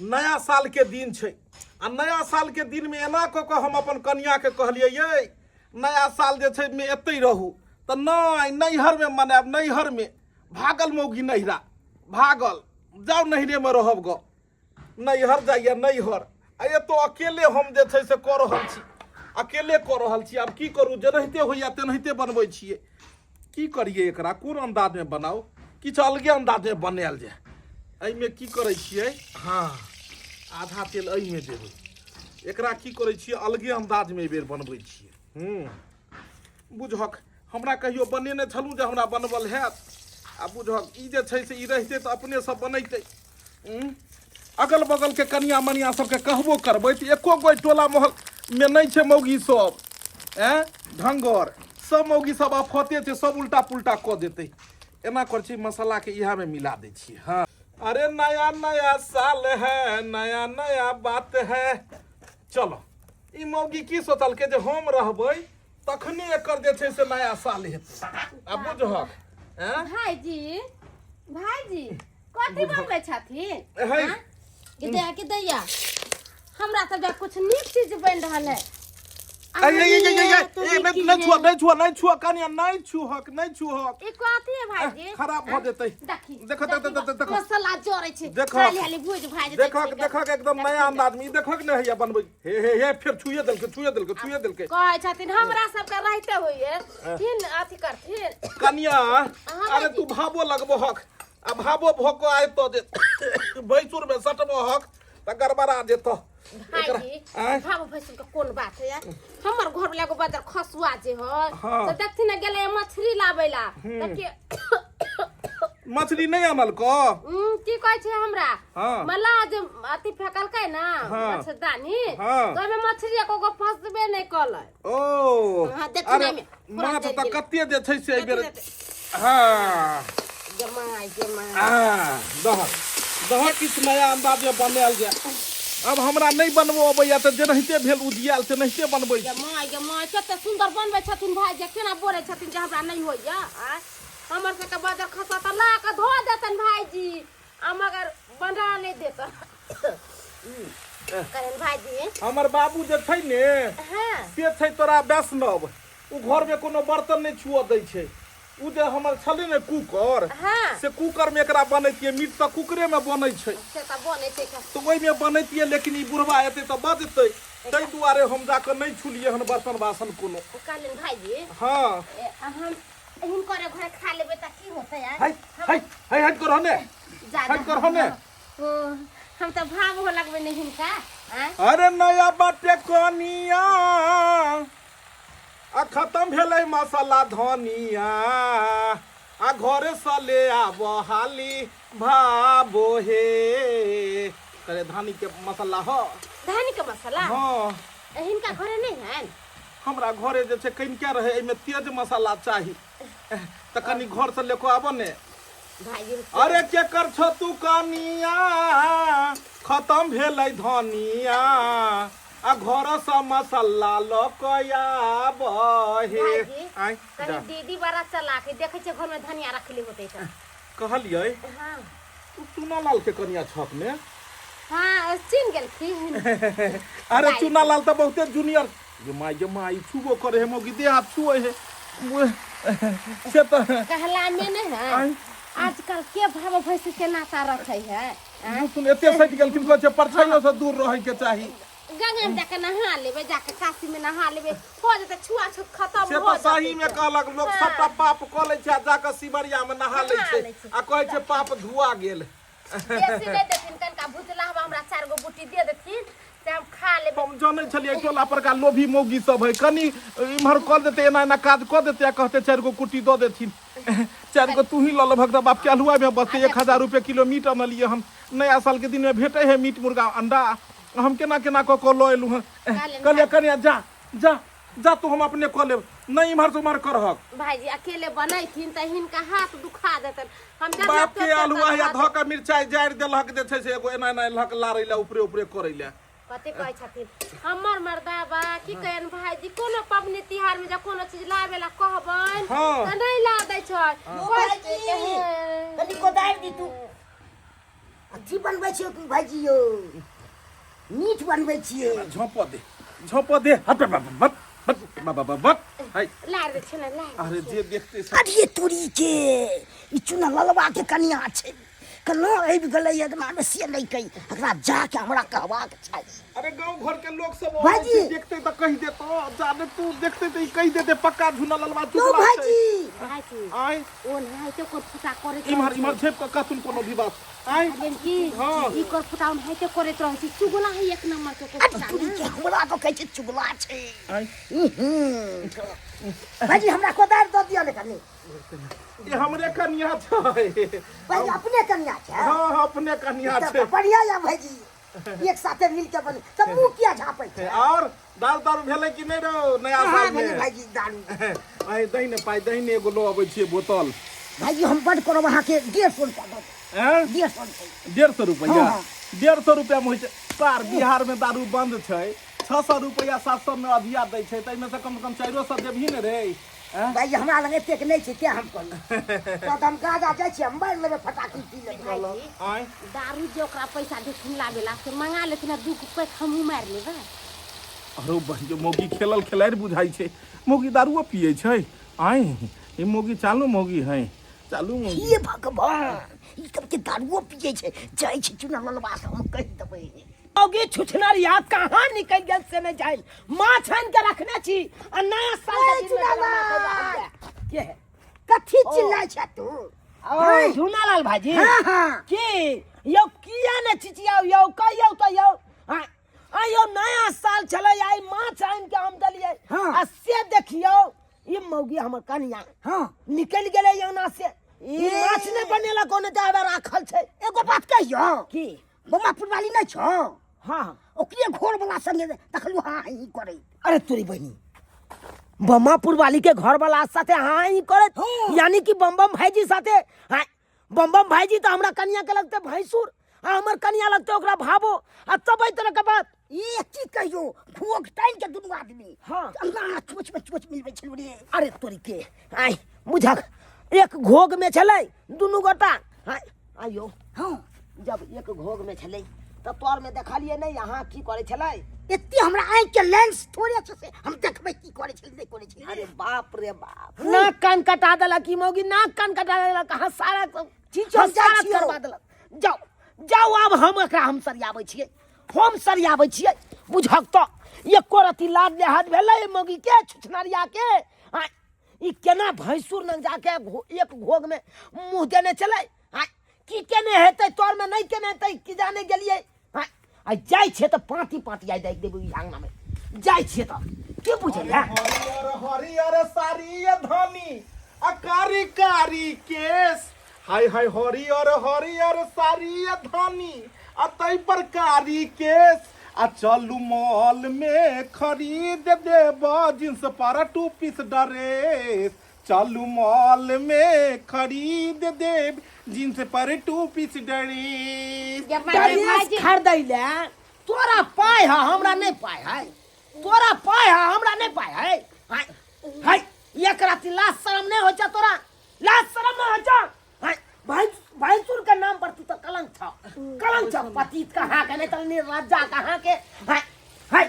नया साल के दिन छै आ नया साल के दिन में एना कऽ कऽ हम अपन कनिया के कहलियै यै नया साल जे छै में एतै रहू तऽ नहि नैहर में मनायब नैहर में भागल मौगी नैहरा भागल जाउ नैहरे में रहब गऽ नैहर जाइए नैहर आ एतौ अकेले हम जे छै से कऽ रहल छी अकेले कऽ रहल छी आब की करू जेनाहिते होइए तेनाहिते बनबै छियै की करियै एकरा कोन अन्दाजमे बनाउ किछु अलगे अन्दाजमे बनायल जाय एहिमे की करै छियै हँ आधा तेल एहिमे देबै एकरा की करै छियै अलगे अन्दाजमे एहि बेर बनबै छियै हूँ बुझहक हमरा कहियो बनेने छलहुँ जे हमरा बनबल हैत आ बुझहक ई जे छै से ई रहितै तऽ अपने सब बनैतै हूँ अगल बगल के कनिया मनिया सबके कहबो करबै तऽ एको गो टोला महल मे नहि छै मौगी सब ऐं ढंगर सब मौगी सब आफते छै सब उल्टा पुल्टा कऽ देतै एना करै छी मसालाके इएहमे मिला दै छियै हँ अरे नया नया साल है नया नया बात है चलो ई मौगी की सोचलकै जे हम रहबै तखने एकर जे छै से नया साल हेतै आ बुझहक ऐं भाईजी भाईजी कथी बनबै छथिन है। हाँ? कि दैया कि दैया हमरा तऽ जा कुछ नीक चीज बनि रहल है ऐ, ऐ, ऐ, ऐ, ऐ, ऐ, ऐ, नहि नहि छुअ नहि छुअ नहि छुअ कनिया नहि छुहक नहि छुहक ई कथी है भाईजी खराब भऽ जेतै देखी देखो, देखो, देखो, देखो। मसाला जरै छै देखो। हाली हाली भुज भाज दै देखक छै। देखक एकदम नया अंदाज में ई देखक नहि हैया बनबै हे हे हे फेर छुए देलकै छुए देलकै छुए देलकै कहै छथिन हमरा सबके रहिते होइए फिन अथी करथिन कनिया अरे भाईजी। तू भाबो लगबहक आ भाबो भऽ कऽ आबितऽ जे भैंसुरमे सटबहक तऽ गड़बड़ा जेतऽ एकरा भाईजी आँय? भाबो भैंसुर के कोन बात है यार हमर घर वाला एगो बदर खसुआ जे है हाँ। से देखथिन ने गेलै मछली लाबै ला तऽ के मछली नहि आनलकऽ की कहै छै हमरा हाँ। मल्लाह जे अथी फेकलकै ने हाँ। मच्छरदानी हाँ। तऽ ओहिमे मछली एको गो फंसबे नहि कलै ओ हाँ, देखू अरे ने एहिमे, पूरा माछ जरि तऽ गेलै। कते जे छै से एहिबेर कते हँ जमाइ जमाइ आ दहक दहक किछु नया अन्दाजमे बनायल जाय अब हमरा नहि बनबो अबैया तऽ जेनाहिते भेल उजियाल तेनाहिते बनबै छी जमाइ जमाइ कते सुन्दर बनबै छथिन भाइ जे केना बोलै छथिन जे हमरा नहि होइया आँय हमर सबके बजर खसा तऽ ला कऽ धो देतन भाइजी आ मगर बना नहि देतन कहलनि भाइजी हमर बाबू जे छै ने हँ से छै तोरा वैष्णव ओ घरमे कोनो बर्तन नहि छुअ दै छै ओ जे हमर छलै ने कूकर हाँ। से कूकर में एकरा बनैतियै मीट तऽ कुकरे में बनै छै से तऽ बनै छै के। तऽ ओहिमे बनैतियै लेकिन ई बुढ़वा एतै तऽ बजतै ताहि दुआरे हम जाकऽ नहि छुलियै हन बर्तन बासन कोनो कहलनि भाईजी हँ ए, हम हिनकर घरे खा लेबै तऽ की होतै आय है है है हट कर हने ज्यादा हट कर हने ओ, हम तऽ भाव हो लगबै ने हिनका आँय अरे नया बाटे कनिया आ खत्म भेलै मसाला धनिया आ घरे से ले आब हाली भाबो हे करे धानी के मसाला ह धानी के मसाला हाँ हिनका घरे नहीं है हमरा घरे जे छै कनिके रहे एहिमे तेज मसाला चाही तऽ कनि घर से लेको आबऽ ने भाईजी अरे के कर छो तू कनिया खत्म भेलै धनिया आ घर से मसाला लऽ कऽ आबऽ हे भाईजी आँय कनी जा। दीदी बड़ा चलाक है देखै छियै घर में धनिया रखले होतै तऽ कहलियै हाँ तू चुनालाल के कनिया छक ने हाँ चिन गेलखिन अरे चुनालाल तऽ बहुते जूनियर ये माय ये माय छुबो करे है मोगी देह हाथ छुए है से तऽ कहला में नहीं है आँय। आजकल के भाव भैंस के नाता रखे है आँय? सुन एते सटि गेलखिन कहै छै परछाइयो से दूर रहै के चाही गंगा में जाके नहा लेबै जाके काशी में नहा लेबै हो जेतै छुआ छूत खत्म से हो तऽ सही में जेतै कहलक लोक हाँ। सबटा पाप कऽ लै छै आ जाकऽ सिमरिया में नहा लै नहा छै लै छै। आ कहै छै पाप धुआ गेल बेसी नहि देथिन कनिका भुजला हवा हमरा चारि गो बूटी दे देथिन से हम खा लेबै हम जनै छलियै टोला परका लोभी मौगी सब है कनि इम्हर कऽ देतै एना एना काज कऽ देतै आ कहतै चारि गो कुट्टी दऽ देथिन चारि गो तू ही लऽ लेबहक तऽ बाप के अल्हुआ में बचतै 1000 रुपये किलो मीट अनलियै हम नया साल के दिन में भेटै है मीट मुर्गा अंडा हम केना केना कऽ कऽ लऽ एलहुँ हँ कहलियै कनिया जा जा जा तू हम अपने कऽ लेब नहि इम्हर से उम्हर करहक भाईजी अकेले बनैथिन तऽ हिनका हाथ दुखा देतन हम जब बाप के अल्हुआ या धऽ कऽ मिरचाइ जारि देलहक जे छै से एगो एना एना लहक लारै लए ऊपरे ऊपरे करै लए कते कहै छथिन हमर मर्दाबा की कहन भाईजी कोनो पबनी तिहार में जब कोनो चीज लाबे ला कहबन हाँ। तऽ नहीं ला दै छै यो भाईजी कनि कोदारि दी तू अथी बनबै छियै की भाईजी यौ मीट बनबै छियै झोंप दे झोंप दे हट बट बट बट बट बट हाय लार दे छै ने लार अरे जे देखते से अरे तोरी के ई चुना ललवा के कनिया छै केना आबि गेलै अगना मे से नहि कही एकरा जाके हमरा कहबाक चाही अरे गांव घर के लोग सब भाईजी। अबै छै, देखते तऽ कहि देतो जाने तू देखते तऽ ई कहि देते पक्का झुना ललवा यौ चुगला छै भाईजी भाईजी आय ओ नहाइते कोर फुटा करैत इम्हर रहै छै। इम्हर झेप कऽ कहथुन कोनो भी बात आय लेकिन हाँ। ई कोर फुटा ओनाहिते करैत रहै छै चुगला है एक नंबर के कोर अरे फुटा तोरी ने के हमरा तो कहै छै चुगला छै आय भाईजी हमरा कोदारि दऽ दिअ ने कनि ई हमरे कनिया छै भाईजी अपने कनिया छै हाँ हाँ, अपने कनिया तब छै बढ़िया या भाईजी एक साथे मिल के बने तब मुंह किया झापै छै और दारू दारू भेलै कि नहि रौ नया कहाँ साल भेलै में भाईजी दारू आइ दही ने पाइ दही ने एगो लो अबै छियै बोतल भाईजी हम बड करब अहाँके 150 रुपया दऽ देब। आँय 150 रुपया 150 रुपैआ हाँ, हाँ। 150 रुपैआ मे होइ छै सार बिहार में दारू बंद छै 600 रुपैआ 700 में अधिया दै छै ताहिमे से कम से कम 400 देबही ने रे आँय? भाई हमरा लग एतेक नहि छै तें हम कहलहुँ तऽ हम गाजा जाइ छियै हम मारि लेबै फटाकी पी लेबै भाईजी आँय दारू जे ओकरा पैसा देथिन लाबेला से मंगा लेथिन आ दू गो पैक हमहूँ मारि लेबै अरो बहिन मौगी खेलल खेलाड़ि बुझाइ छै मौगी दारुओ पियै छै आँय ई मौगी चालू मौगी है चालू मौगी हे भगवान ई सबके दारुओ पियै छै जाइ छै चुना ललबा से हम कहि देबै मौगी छुछनरिया कहाँ निकलि गेल से नहि जानि माछ आनि के रखने छी आ नया साल के ए, दिन में चुनालाल! जमा कऽ रहल के है कथी चिल्लाइ छै तू ओ झुनालाल भाईजी हाँ हाँ की यौ किया ने चिचियाउ यौ कहियौ तऽ यौ हाँ, आ यौ नया साल छलै आइ माछ आनि के हम देलियै हाँ। आ से देखियौ ई मौगी हमर कनिया हाँ निकलि गेलै अंगना से ई ए। माछ नहि बनेलक ओने जाबे राखल छै एगो बात कहियौ की बम्मा वाली नहि छौ हाँ ओकरे घोर वाला संगे देखलू हाँ ही करै अरे तोरी बहिनी बम्मापुर वाली के घर वाला साथे हाँ ही करत हाँ। यानी कि बम बम भाईजी साथे हाँ बम बम भाईजी तो हमरा कनिया के लगते भैंसुर आ हमर कनिया लगते ओकरा भाबो आ तब एहि तरह के बात ई की कहियो घोक टाइन के दुनू आदमी हाँ। अंगना चोच में चोच मिलबै छलू रे अरे तोरी के आय बुझक एक घोग में छलै दुनू गोटा आय आइयो हाँ जब एक घोग में छलै तऽ तोर में देखलियै नहि अहाँ की करै छलै एते हमरा आँखि के लेंस थोड़े छै से हम देखबै की करै छै नहि करै छै अरे बाप रे बाप नाक कान कटा देलक ई मौगी नाक कान कटा देलक हँसारा ठीक छै, हम जाइ हँसारा छियौ। करवा देलक जाउ जाउ आब हम एकरा हम सरियाबै छियै हम सरियाबै छियै बुझक तऽ एको रत्ती लाज लेहाज भेलै मौगी के छुछनरिया के आँय, ई केना भैंसुर लग जाके एक घोग में मुँह देने चलै आँय, की केने हेतै तोर में नहि केने हेतै की जाने गेलियै आँय, आ जाइ छियै तऽ पाँती पाँती आइ दागि देबै ई आङ्गनामे जाइ छियै तऽ की बुझलियै हरियर हरियर साड़ी धनी आ कारी कारी केस हाय हाय हरियर हरियर साड़ी धनी आ तै पर कारी केस आ चलू मॉल में खरीद देब jeans per to piece dress चलू मॉल में खरीद देब jeans per to piece dress जब मारे ड्रेस भाईजी खरीदै ले तोरा पाइ है हमरा नहि पाइ है तोरा पाइ है हमरा नहि पाइ है हाय हाय एक राति लाज शरम नहि होइ छै तोरा लाज शरम नहि होइ छौ हाय भाई भैंसुर के नाम पर तू तो कलंक छौ कलंक छौ पतित कहाँ के नहीं तो निर्लज्जा कहाँ के हाय हाय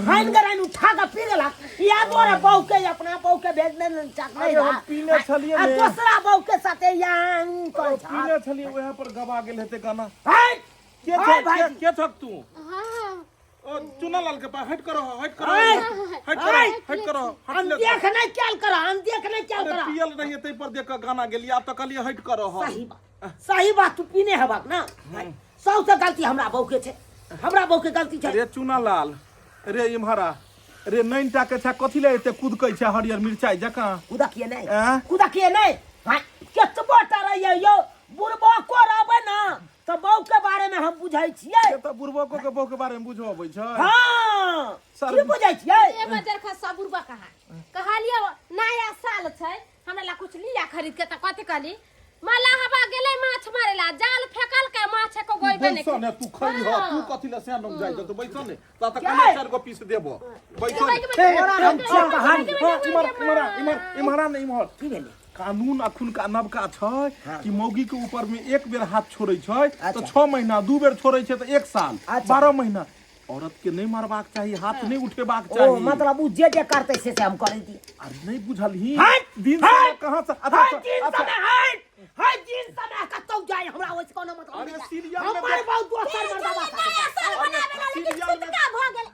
हाइन गराइन उठा के पी गेला या तोरा बहू के अपना बहू के भेजने नहीं चाक नहीं अरे हम रहा। पीने छलियै आ ने। दोसरा बहू के साथे यहाँ कर छा पीने छलियै वएह पर गवा गेल हेतै गाना हाय के हाय छक भाईजी। के छक तू हाँ ओ चुना लाल के पास हट करो हट करो हाय। हट करो हाय। हट करो हट ले अनदेख नहीं क्याल करा अनदेख नहीं क्याल अरे करा पियल रहिए तै पर देख के गाना गेलिए आब तऽ कहलिए हट करो सही बात सही बात तू पीने हेबाक ना सबसे गलती हमरा बहू के छै हमरा बहू के गलती छै रे चुना लाल रे इम्हरा रे नैन टा के छै कथी ले एते कुदकै छै हरियर मिरचाई जकाँ कुदकिए नहीं आँय? कुदकिए नहीं हाँ केतबो टा रहिए यौ बुढ़बो को रहबै ना तऽ बहू के बारे में हम बुझै छियै से तऽ बुढ़बको के बहू के बारे में बुझो अबै छै हाँ सर- की बुझै छियै ए बजर खा सब बुढ़बा कहा कहलियो नया साल छै हमरा ला कुछ लिया खरीद के त कथी कहली मलाह हवा गेलै माछ मारे ला जाल फेकल के माछ एको गोइबे बैसो नहि ने तू खइह तू कथी ले सैन जाइ त बैसो ने ता त के? कने चार गो पीस देबो बैसो ने बैठ, बैठ, तोरा हम छियै कहानी। इम्हर इम्हर इम्हर इम्हर ने इम्हर की भेलै कानून अखुनका नवका छै कि मौगी के ऊपर में एक बेर हाथ छोड़ै छै तऽ अच्छा। 6 महीना, 2 बेर छोड़ै छै तऽ एक साल, अच्छा। 12 महीना। औरत के नहि मारबाक चाही, हाथ नहि उठेबाक ओ चाही। मतलब उ जे जे करतै से से हम करै दी। अरे, नहि बुझलही? हट! दिन हट! समय कहाँ से अच्छा हर दिन अच्छा। समय हट, हर दिन समय कतौ जाय, हमरा ओइसे कोनो मतलब अरे नहीं। सीरियल में हमर बहुत दोसर मर्दाबा नया साल मनावे ला, लेकिन सीरियल में- छुटका भऽ गेल।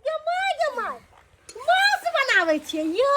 गे माय, गे माय, मांस बनाबै छियै यो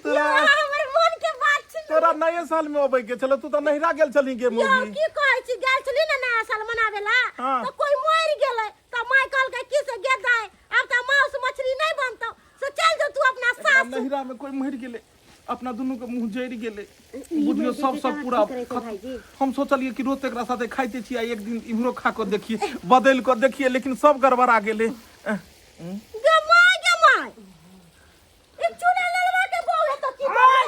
यो। हमर मन के बात छै। तोरा नये साल में अबै के छलै, तू तऽ नहिरा गेल छलही गे यो। मौगी। की कहै छी, गेल छली ने नया साल मनावे ला, तऽ कोई मरि गेलै, तऽ माय कहलकै की से गे दाय, आब तऽ मांस मछली नहि बनतौ, से चल जो तू अपना एकरा सासु। नहिरा में कोई मरि गेलै, अपना दुनू के मुंह जरि गेलै, बुझियौ सब सब पूरा भाईजी। हम सोचलियै कि रोज एकरा साथे खाइते छी, आ एक दिन इम्हरो खा कऽ देखिए, बदलि कऽ देखिए, लेकिन सब गड़बड़ा गेलै। गे माय, गे माय, ई चूड़ा ललवा के बहू है तऽ की करबै?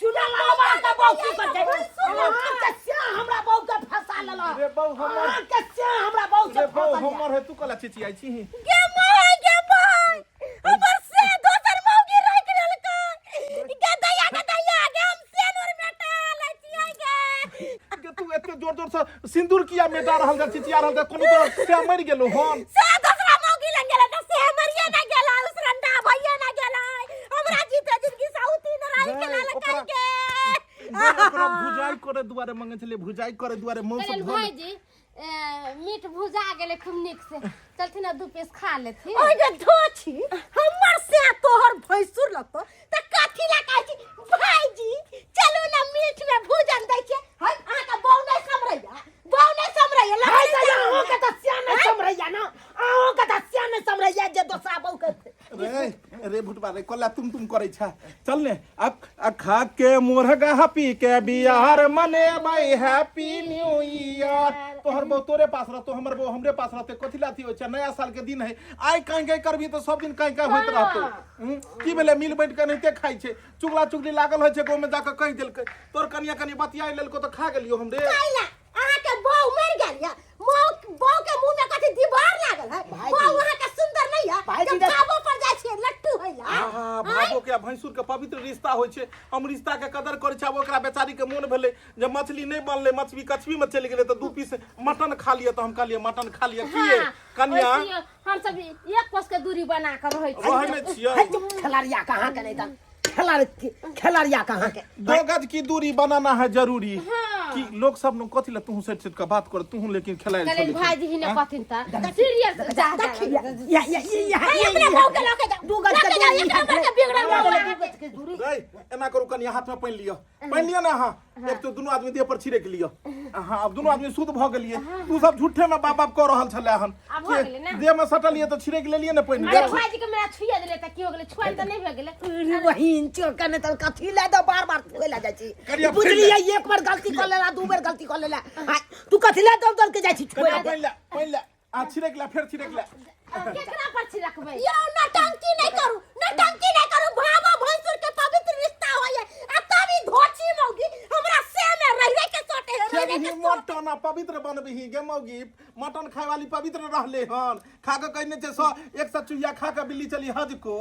चूड़ा ललवा के बहू की करतै? अहाँ के से हमरा बहू के फंसा लेलक। रे बहू हमर। अहाँ के से हमरा बहू से रे बहू फंसल। हमर है, तू कला चिचियाइ छी? गे माय, गे माय, हमर से दोसर मौगी राखि लेलकै। गे दैया, गे दैया, गे हम सेनुर मेटा लै छियै गे। गे, तू एते जोर जोर से सिंदूर किया मेटा रहल जा, चिचिया रहल जा? कोनो तो से मरि गेलो हन? से दोसरा मौगी लग गेलै तऽ से मरिए ना गेलै, उसरंडा भइए ना गेलै, हमरा जीते जिंदगी साउती न राखि गै, लेलकै। ओकरा- गे गे, ओकरा भुजाइ करे दुआरे मंगे छलै, भुजाइ करे दुआरे मौस चल भऽ भाईजी, मीट भुजा गेलै खूब नीक से, चलथिन ना 2 पीस खा लेथिन। ओइ जे धोछी, हमर से तोहर भैंसुर लगतो त कथी ला कहै छी भाईजी चलू ना मीट में भूजन दै छियै? है अहाँ के बहू नहीं समरैया, बहू नहीं समरैया। हाय दैया, अहाँ के तऽ सिया नहीं समरैया ना, अहाँ के तऽ सिया नहीं समरैया जे दोसरा बहू के। रे रे भुटबा रे, कोला तुम तुम करै छ? चल ने अब खा के मुर्गा पी के बियार मनेबै हैप्पी न्यू ईयर। तोहर बहू तोरे पास रहतो, हमर बहू हमरे पास रहते, कथी लाथी होइ छै? नया साल के दिन है आइ, कहीं कहीं करबी तऽ सब दिन कहीं कहीं होइत रहतो। की भेलै? मिल बैठ के नहिते खाइ छै, चुगला चुगली लागल होइ छै, गाँव में जाके कहि देलकै, तोर कनिया कनि बतियाइ लेलको तऽ खा गेलियो हम रे। काइला अहाँ के बहू मरि गेल या बहू, बहू के मुंह में कथी दीवार लागल है? भाईजी। बहू अहाँ के सुंदर नहीं है? भाईजी जब भावो पर जाइ छियै लट्टू होइला। हाँ, भाभो के आ भैंसुर के पवित्र रिश्ता होइ छै, हम रिश्ता के कदर करै छी। आब ओकरा बेचारी के मोन भेलै जे मछली नहि बनलै, मछली कछबी में चलि गेलै, तऽ 2 पीस मटन खा लिअ, तऽ हम कहलियै मटन खा लिअ। किए कनिया? वैसे हम सब एक कोस के दूरी बना कर रहै छी। रहै नहि छियै। है जो खेलाड़िया कहाँ के, नहीं तऽ खेलाड़ खेलाड़िया कहाँ के। 2 गज की दूरी बनाना है जरूरी। कि लोग सब न कथी ला तू सेट सेट के बात कर तू, लेकिन खेलाइ कहलियै छलै। भाईजी ही ने कहथिन तऽ सीरियस जा जा। या या या या। भाई, अपने बहू के लऽ के जाउ। 2 गज के लऽ के जाउ, दूरी। एक नंबर के बिगड़ल बहू अहाँके। 2 गज के दूरी। रे, एना करू कनिया, हाथ में पानि लिअ, पानि लिअ ने अहाँ। एक तो दुनू आदमी देह पर छिड़क लिअ अहाँ। आब दुनू आदमी शुद्ध भऽ गेलियै। तू सब झूठे में बाप बाप कऽ रहल छलै हन। आब भऽ गेलै ने? देह में सटलियै तऽ छिड़क लेलियै ने पानि। अरे, भाईजी के मेरा छुइया देले तऽ की हो गेलै? छुआल तऽ नहि भऽ गेलै। अरे बहिन चो कने तल कथी ले दो बार बार छुए ला जाइ छी? करिया। बुझलियै, एक बार गलती कर लेला, 2 बेर गलती कर लेला, हाय, तू कथी ले दौड़ दौड़ के जाइ छी छुए कनिया, ला? पानि ले, पानि ले आ छिड़क ले, फेर छिड़क ले। केकरा पर छिड़कबै यौ? नौटंकी नहीं करू, नौटंकी नहीं करू। भाबो भैंसुर के पवित्र रिश्ता होइए आ तब ई धोची मौगी हमरा से में रह रह के सोटे है, रह रह खेबही के सोटे। मटन आ पवित्र बनबही गे मौगी? मटन खाय वाली पवित्र रहले हन? खा के कहने छै 100 चुइया खा के बिल्ली चली हज को।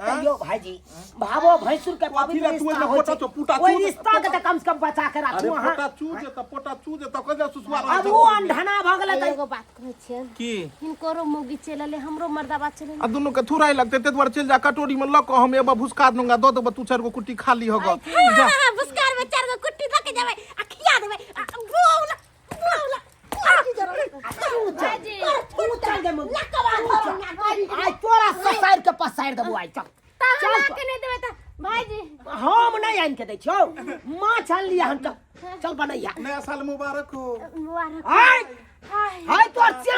आँय? तैयो भाईजी, भावो भैंसुर के तू अथी पवित्र ला, तू रिश्ता ओहिमे होइ पोटा छै। चो, पुटा ओहि चूज- रिश्ता के तऽ कम से कम बचा के अरे राखू अहाँ। पोटा चू जेतऽ, पोटा चू जेतऽ, कहिया सुसुआ रहल अब छै। ओ अनढना भऽ गेलै तऽ एगो बात कहै छियनि। की? हिनकरो मौगी चलि एलै, हमरो मर्दाबा चलि आ दुनू के थुराइ लगतै, ताहि दुआरे चलि जा, कटोरी में लऽ कऽ हम एबा भुसका नुंगा दऽ देबऽ, तू चारि गो कुट्टी खा लीह गऽ, जा। हाँ, भुसकार में चार गो कुट्टी दऽ के जेबै आ खिया देबै आ बोला बोला। भाईजी। तू चल गे मौगी। लकवा धरौना। आइ तोरा ससारि के पसारि देबो आइ, चल। तऽ चल। हमरा के नहि देबै तऽ भाईजी। हम नहि आनि के दै छियौ, माछ आनलियै हन, चल चल बनैया। नया साल मुबारक हो। मुबारक। आइ हाय। हाय तोर सिया।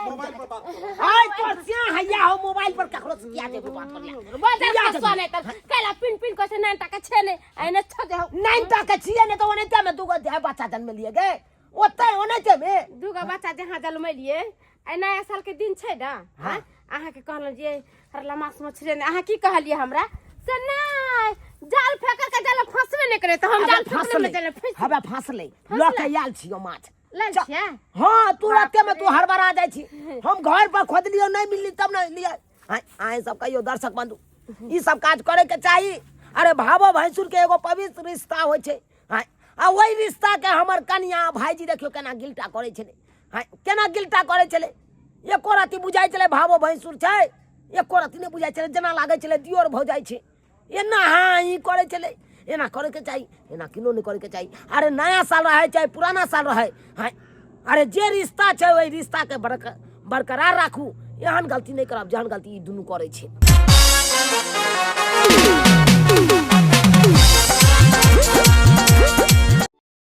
मोबाइल पर बात। हाय तोर सिया हैया हो, मोबाइल पर ककरो से किया जेबू बात करला? बजार किया के जेबू? सोने तऽ कैला पिन पिन कहै छै, नाइन टाका छै नहि, एने छ दे। नाइन टाका छियै ने तऽ ओनाहिते मे दूगो जे बच्चा जन्मेलियै गे ओतै ओनाहिते मे। दूगो बच्चा जहाँ जन्मेलियै, आइ नया साल के दिन छै ने। हाँ, अहाँके कहलहुँ जे हरला माछ मछली ने, अहाँ की कहलियै हमरा से? नहि, जाल फेंक के जाल फंसबे नहि करे तऽ हम जाल फेंकले जाल फंस। हबे फंसलै, लऽ के आयल छियौ माछ। लेल छियै? हाँ, तुरते में तू हड़बड़ा जाइ छी। हम घर पर खोजलियौ, नहि मिलली, तब ने लियै। आइ अहाँ सब कहियौ दर्शक बंधु, ई सब काज करे के चाही? अरे भावो भैंसुरके एगो पवित्र रिश्ता होइ छै। आँय, आ ओहि रिश्ताके हमर कनिया भाइजी देखियौ केना गिलटा करै छलै। आँय, केना गिलटा करै छलै, एको रत्ती बुझाइ छलै भावो भैंसुर छै? एको रत्ती नहि बुझाइ छलै, जेना लागै छलै दियोर भौजाइ छै। एना हाँ ई करै छलै। एना करैके चाही? एना किनो नहि करैके चाही। अरे नया साल रहै चाहे पुराना साल रहै, हाँ, अरे जे रिश्ता छै ओहि रिश्ताके बरकरार राखू। एहन गलती नहि करब जेहन गलती ई दुनू करै छै।